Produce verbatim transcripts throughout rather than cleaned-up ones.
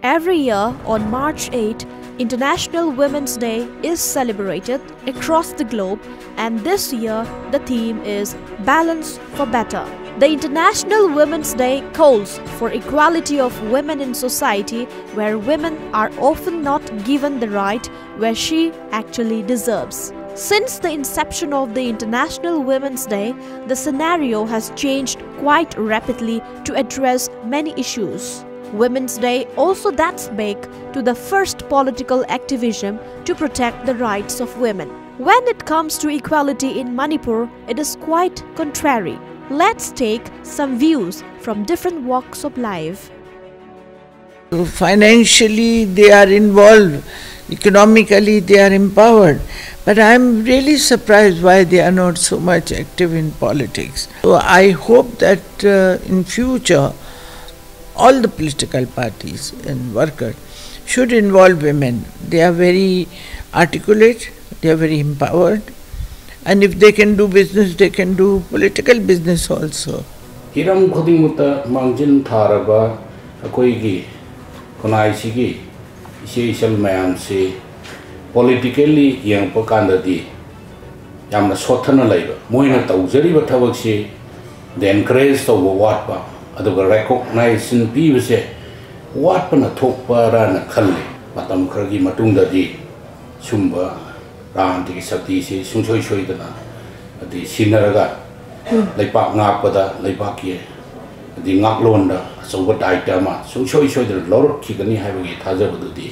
Every year on March eighth, International Women's Day is celebrated across the globe, and this year the theme is Balance for Better. The International Women's Day calls for equality of women in society, where women are often not given the right where she actually deserves. Since the inception of the International Women's Day, the scenario has changed quite rapidly to address many issues. Women's Day also dates back to the first political activism to protect the rights of women. When it comes to equality in Manipur, it is quite contrary. Let's take some views from different walks of life. Financially, they are involved, economically, they are empowered. But I'm really surprised why they are not so much active in politics. So I hope that uh, in future, all the political parties and workers should involve women. They are very articulate, they are very empowered, and if they can do business, they can do political business also. ꯍꯤꯔꯝ ꯈꯨꯗꯤꯡꯃꯛꯇ ꯃꯥꯡꯖꯤꯟ ꯊꯥꯔꯕ ꯑꯩꯈꯣꯏꯒꯤ ꯈꯨꯟꯅꯥꯏꯁꯤꯒꯤ ꯏꯆꯦ ꯏꯆꯜ ꯃꯌꯥꯝꯁꯤ politically ꯌꯦꯡꯉꯛꯄ ꯀꯥꯟꯗꯗꯤ ꯌꯥꯝꯅ ꯁꯣꯠꯊꯅ ꯂꯩꯕ, ꯃꯣꯏꯅ ꯇꯧꯖꯔꯤꯕ ꯊꯕꯛꯁꯤ ꯗ encourage ꯇꯧꯕ ꯋꯥꯠꯄ, ꯑꯗꯨꯒ recognition ꯄꯤꯕꯁꯦ ꯋꯥꯠꯄꯅ ꯊꯣꯛꯄꯔꯅ ꯈꯜꯂꯤ꯫ ꯃꯇꯝ ꯈꯔꯒꯤ ꯃꯇꯨꯡꯗꯗꯤ ꯁꯨꯝꯕ ꯔꯥꯟꯇꯤꯒꯤ ꯁꯛꯇꯤꯁꯤ ꯁꯨꯡꯁꯣꯏ ꯁꯣꯏꯗꯅ ꯑꯗꯩ ꯁꯤꯟꯅꯔꯒ ꯂꯩꯄꯥꯛ ꯉꯥꯛꯄꯗ, ꯂꯩꯄꯥꯛꯀꯤ ꯑꯗꯩ ꯉꯥꯛꯂꯣꯟꯗ ꯑꯆꯧꯕ ꯗꯥꯏꯇ ꯑꯃ ꯁꯨꯡꯁꯣꯏ ꯁꯣꯏꯗꯅ ꯂꯧꯔꯛꯈꯤꯒꯅꯤ ꯍꯥꯏꯕꯒꯤ ꯊꯥꯖꯕꯗꯨꯗꯤ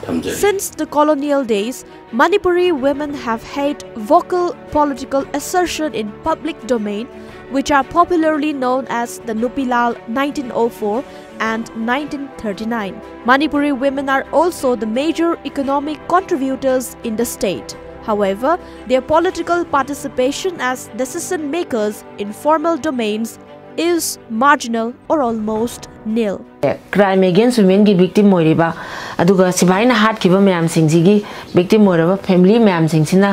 ꯊꯝꯖꯔꯤ꯫ Since the colonial days, Manipuri women have had vocal political assertion in public domain, which are popularly known as the Nupilal nineteen oh four and nineteen thirty-nine. Manipuri women are also the major economic contributors in the state. However, their political participation as decision makers in formal domains is marginal or almost nil. Crime against womenꯒꯤ victim ꯑꯣꯏꯔꯤꯕ, ꯑꯗꯨꯒ ꯁꯤꯐꯥꯏꯅ ꯍꯥꯠꯈꯤꯕ ꯃꯌꯥꯝꯁꯤꯡꯁꯤꯒꯤ victim ꯑꯣꯏꯔꯕ family ꯃꯌꯥꯝꯁꯤꯡꯁꯤꯅ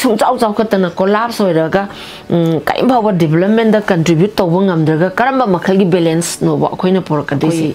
ꯁꯨꯝ ꯆꯥꯎ ꯆꯥꯎꯈꯠꯇꯅ collapse ꯑꯣꯏꯔꯒ, ꯎꯝ, ꯀꯔꯤꯝ ꯐꯥꯎꯕ developmentꯗ contribute ꯇꯧꯕ ꯉꯝꯗ꯭ꯔꯒ ꯀꯔꯝꯕ ꯃꯈꯜꯒꯤ balanceꯅꯣꯕ ꯑꯩꯈꯣꯏꯅ ꯄꯨꯔꯛꯀꯗꯣꯏꯁꯤ?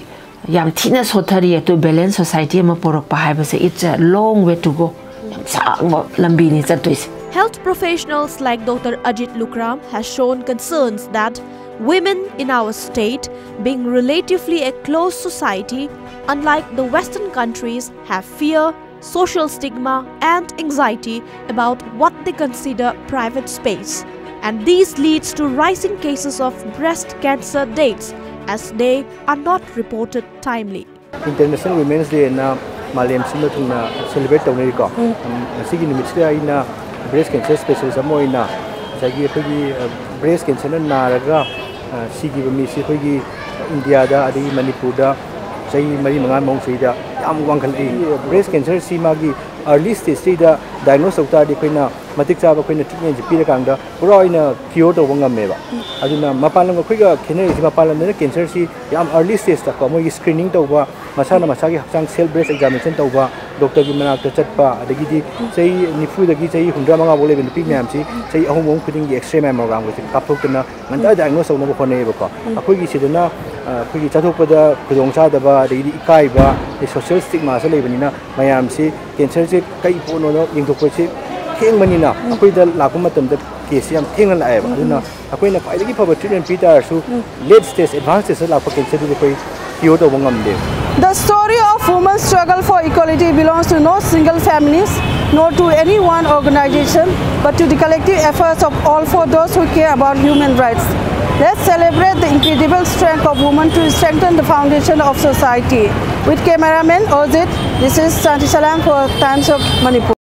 ꯌꯥꯝ ꯊꯤꯅ ꯁꯣꯠꯊꯔꯤ꯫ ꯑꯗꯨ ꯕꯦꯂꯦꯟꯁ ꯁꯣꯁꯥꯏꯇꯤ ꯑꯃ ꯄꯨꯔꯛꯄ ꯍꯥꯏꯕꯁꯦ, it's a long way to go. ꯌꯥꯝ ꯁꯥꯡꯕ ꯂꯝꯕꯤꯅꯤ ꯆꯠꯇꯣꯏꯁꯦ꯫ Health professionals like Doctor Ajit Lukram has shown concerns that women in our state, being relatively a closed society, unlike the Western countries, have fear, social stigma, and anxiety about what they consider private space. And this leads to rising cases of breast cancer deaths as they are not reported timely. International Women's Day ꯑꯅ ꯃꯥꯂꯦꯝ ꯁꯤꯟꯕ ꯊꯨꯡꯅ celebrate ꯇꯧꯅꯔꯤꯀꯣ꯫ ꯎꯝ, ꯉꯁꯤꯒꯤ ꯅꯨꯃꯤꯠꯁꯤꯗ ꯑꯩꯅ breast cancer ꯁ꯭ꯄꯦꯁꯤꯌꯦꯂꯤꯁ꯭ꯠ ꯑꯃ ꯑꯣꯏꯅ ꯉꯁꯥꯏꯒꯤ ꯑꯩꯈꯣꯏꯒꯤ ꯕ꯭ꯔꯦꯁ ꯀꯦꯟꯁꯔꯅ ꯅꯥꯔꯒ ꯑ, ꯁꯤꯈꯤꯕ ꯃꯤꯁꯤ ꯑꯩꯈꯣꯏꯒꯤ ꯏꯟꯗꯤꯌꯥꯗ ꯑꯗꯒꯤ ꯃꯅꯤꯄꯨꯔꯗ ꯆꯍꯤ ꯃꯔꯤ ꯃꯉꯥ ꯃꯃꯥꯡꯁꯤꯗ ꯌꯥꯝ ꯋꯥꯡꯈꯠꯂꯛꯏ꯫ ꯕ꯭ꯔꯦꯁ ꯀꯦꯟꯁꯔꯁꯤ ꯃꯥꯒꯤ ꯑꯥꯔꯂꯤ ꯁ꯭ꯇꯦꯖꯇꯩꯗ ꯗꯥꯏꯒꯅꯣꯁ ꯇꯧ ꯇꯥꯔꯗꯤ ꯑꯩꯈꯣꯏꯅ ꯃꯇꯤꯛ ꯆꯥꯕ ꯑꯩꯈꯣꯏꯅ ꯇ꯭ꯔꯤꯠꯃꯦꯟꯁꯤ ꯄꯤꯔꯀꯥꯟꯗ ꯄꯨꯔꯥ ꯑꯣꯏꯅ ꯀ꯭ꯌꯣꯔ ꯇꯧꯕ ꯉꯝꯃꯦꯕ꯫ ꯑꯗꯨꯅ ꯃꯄꯥꯟ ꯂꯝꯒ ꯑꯩꯈꯣꯏꯒ ꯈꯦꯠꯅꯔꯤꯁꯤ, ꯃꯄꯥꯟ ꯂꯝꯗꯅ ꯀꯦꯟꯁꯔꯁꯤ ꯌꯥꯝ ꯑꯥꯔꯂꯤ ꯁ꯭ꯇꯦꯖꯇꯀꯣ ꯃꯣꯏꯒꯤ ꯁ꯭ꯀ꯭ꯔꯤꯅꯤꯡ ꯇꯧꯕ, ꯃꯁꯥꯅ ꯃꯁꯥꯒꯤ ꯍꯛꯆꯥꯡ ꯁꯦꯜꯐ ꯕ꯭ꯔꯦꯁ ꯑꯦꯛꯖꯥꯃꯤꯅꯦꯁꯟ ꯇꯧꯕ, ꯗꯣꯛꯇꯔꯒꯤ ꯃꯅꯥꯛꯇ ꯆꯠꯄ, ꯑꯗꯒꯤꯗꯤ ꯆꯍꯤ ꯅꯤꯐꯨꯗꯒꯤ ꯆꯍꯤ ꯍꯨꯝꯗ꯭ꯔꯥ ꯃꯉꯥ ꯐꯥꯎ ꯂꯩꯕ ꯅꯨꯄꯤ ꯃꯌꯥꯝꯁꯤ ꯆꯍꯤ ꯑꯍꯨꯝ ꯑꯍꯨꯝ ꯈꯨꯗꯤꯡꯒꯤ ꯑꯦꯛꯁꯔꯦ ꯃꯦꯃꯣꯒ꯭ꯔꯥꯝꯒꯁꯦ ꯀꯥꯞꯊꯣꯛꯇꯅ ꯉꯟꯇꯥ ꯗꯥꯏꯒꯅꯣꯁ ꯇꯧꯅꯕ ꯍꯣꯠꯅꯩꯌꯦꯕꯀꯣ꯫ ꯑꯩꯈꯣꯏꯒꯤ ꯁꯤꯗꯅ ꯑ, ꯑꯩꯈꯣꯏꯒꯤ ꯆꯠꯊꯣꯛꯄꯗ ꯈꯨꯗꯣꯡꯆꯥꯗꯕ, ꯑꯗꯒꯤꯗꯤ ꯏꯀꯥꯏꯕ, ꯑꯗꯩ ꯁꯣꯁꯤꯌꯦꯜ ꯁ꯭ꯇꯤꯒꯃꯥꯁꯨ ꯂꯩꯕꯅꯤꯅ ꯃꯌꯥꯝꯁꯤ ꯀꯦꯟꯁꯔꯁꯦ ꯀꯩ ꯄꯣꯠꯅꯣꯅ ꯌꯦꯡꯊꯣꯛꯄꯁꯦ ꯊꯦꯡꯕꯅꯤꯅ ꯑꯩꯈꯣꯏꯗ ꯂꯥꯛꯄ ꯃꯇꯝꯗ ꯀꯦꯁꯁꯦ ꯌꯥꯝ ꯊꯦꯡꯅ ꯂꯥꯛꯑꯦꯕ꯫ ꯑꯗꯨꯅ ꯑꯩꯈꯣꯏꯅ ꯈ꯭ꯋꯥꯏꯗꯒꯤ ꯐꯕ ꯇ꯭ꯔꯤꯠꯃꯦꯟ ꯄꯤ ꯇꯥꯔꯁꯨ ꯂꯦꯠ ꯁ꯭ꯇꯦꯖ, ꯑꯦꯗꯚꯥꯟꯁ ꯁ꯭ꯇꯦꯖꯇ ꯂꯥꯛꯄ ꯀꯦꯟꯁꯔꯗꯨꯗꯤ ꯑꯩꯈꯣꯏ ꯀ꯭ꯌꯣꯔ ꯇꯧꯕ ꯉꯝꯗꯦ꯫ The story of women's struggle for equality belongs to no single feminist, nor to any one organization, but to the collective efforts of all for those who care about human rights. Let's celebrate the incredible strength of women to strengthen the foundation of society. With cameraman Ozit, this is Santi Salam for Times of Manipur.